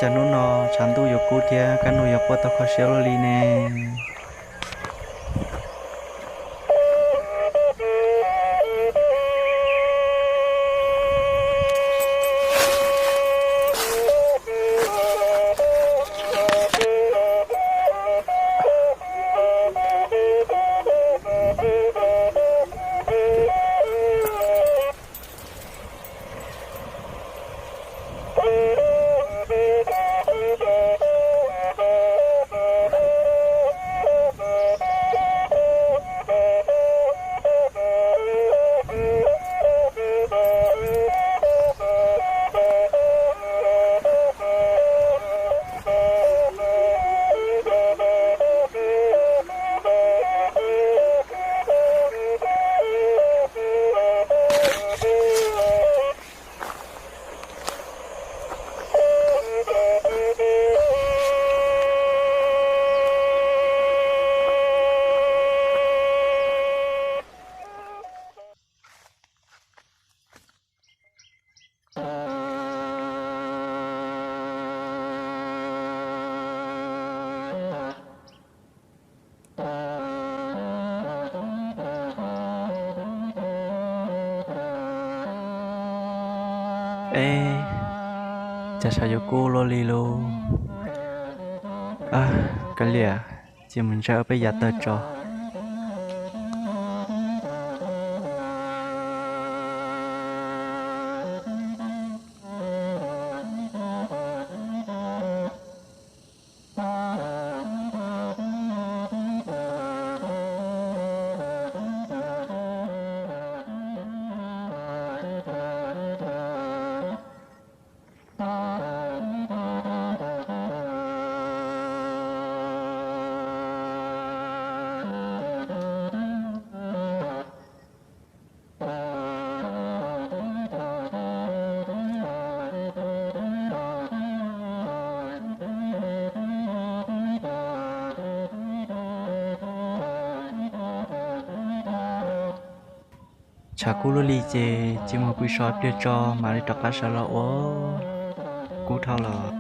Cas hnub no tshav ntuj yuav kub thiab kab nus yuav quaj tau kho siab luaj li ne. Eb, cas tshav yuav kub luaj li lauj. Kav liam, cia mus ntsaig ob peb yav tawg tso. Tshav kub luaj li ces cia mus pw so ib pliag tso mam li rov qab sawv los ua. Kub dhau lawm.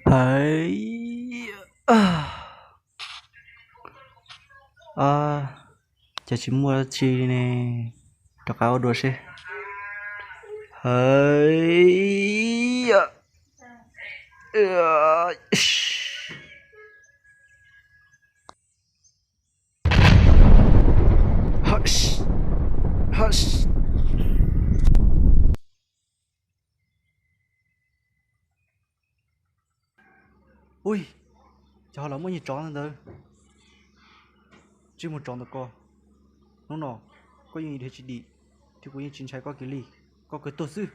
Hais, cas tsis muaj tsi ne, rov qab ua dua seb. Hais, Ui, ces ho los muaj nyuag tsov ntawd. Tsis muaj tsov ntawd ko. Hnub no Koj yeej dhia tsis dim, thiab kuv yeej tsis ntshai koj kiag li. Koj kawg tuag xwb,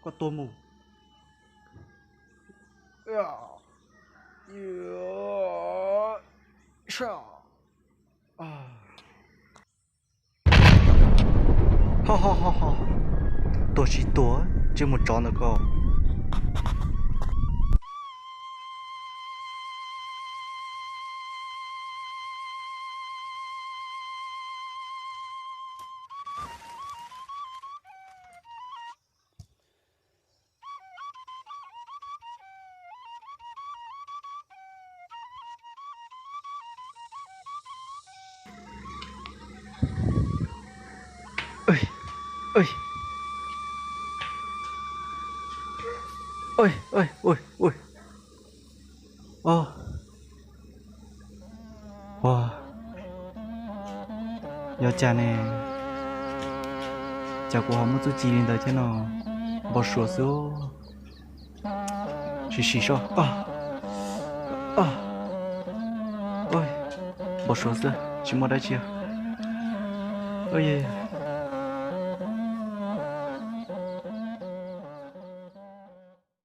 koj tuag mus. Ho ho ho ho, tuag tsis tuag, ntsej muag tsov ntawm koj. Ua, yog cas ne? Cas kuv ho muaj txuj ci li ntawd thiab no? Npau suav xwb. Sim sim soj. Npau suav xwb, tsis muaj dab tsi.